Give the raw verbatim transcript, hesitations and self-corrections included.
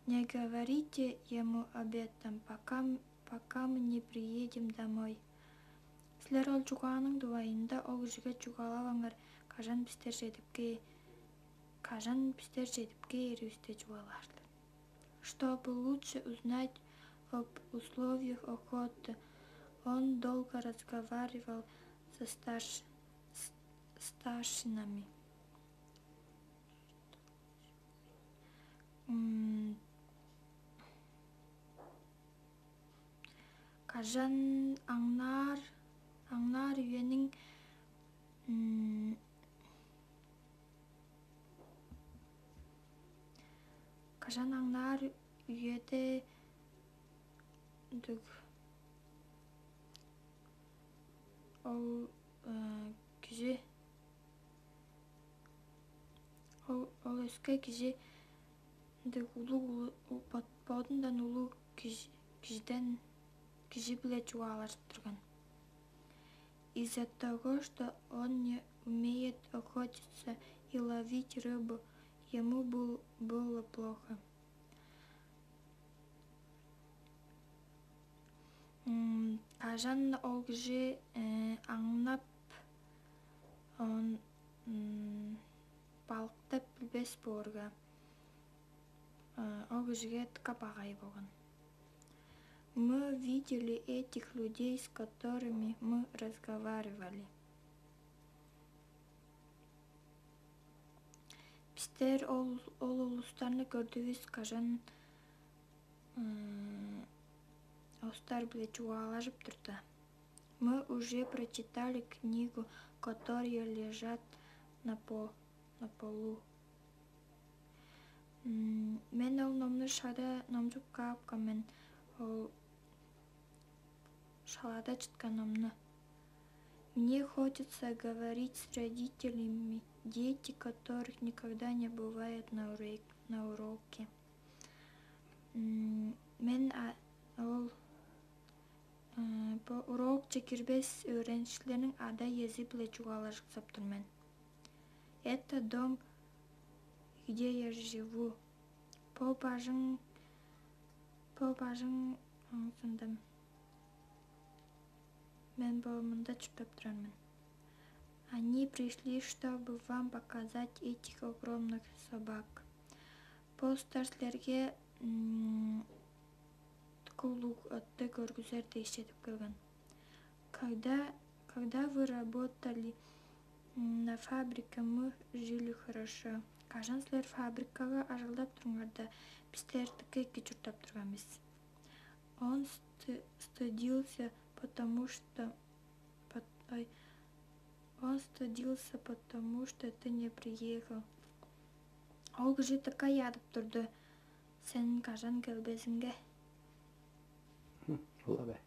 Не говорите ему об этом, пока, пока мы не приедем домой. Силер ол чугааның дугайында ол кижиге чугаалаваңар, кажан бистер чедип кээ, кажан бистер чедип кээривисте чугаалаар-дыр. Чтобы лучше узнать об условиях охоты, он долго разговаривал со старш... с- старшинами. М, Кажан аңнаар, аңнаар үениң, м, кажан аңнаар үеде дүг ол э, кижи ол, ол өске кижи ындыг улуг улуг бодундан улуг кижи кижиден кижи-биле чугаалажып турган. Из-за того, что он не умеет охотиться и ловить рыбу, ему был, было плохо. Кажан ол кижи аңнап, оон балыктап билбес боорга, ол кижиге дыка багай болган. Мы видели этих людей, с которыми мы разговаривали. Бистер ол ол улустарны көрдүвүс, кажан улустар-биле чугаалажып турда. Мы уже прочитали книгу, которая лежат на по на полу. Мен ол номну шада номчуп каапкан мен, ол шалада чыткан номну. Мне хочется говорить с родителями, дети которых никогда не бывают на уроке. Мен ол бо урокче кирбес өөреникчилерниң ада-иези-биле чугаалажыксап тур мен. Это дом, где я живу. Бо бажың, бо бажың оңзундам. Мен бо мында чурттап турар мен. Они пришли, чтобы вам показать этих огромных собак. Постар силерге кулуг отты көргүзер дээш чедип келген. Когда когда вы работали на фабрике, мы жили хорошо. Кажан силер фабрикага ажылдап турыңарда, бистер дыка эки чурттап турган бис. Он стыдился, потому что он стыдился, потому что ты не приехал. Ол кижи дыка ядып турду, сен кажан келбезинге. Ол бе.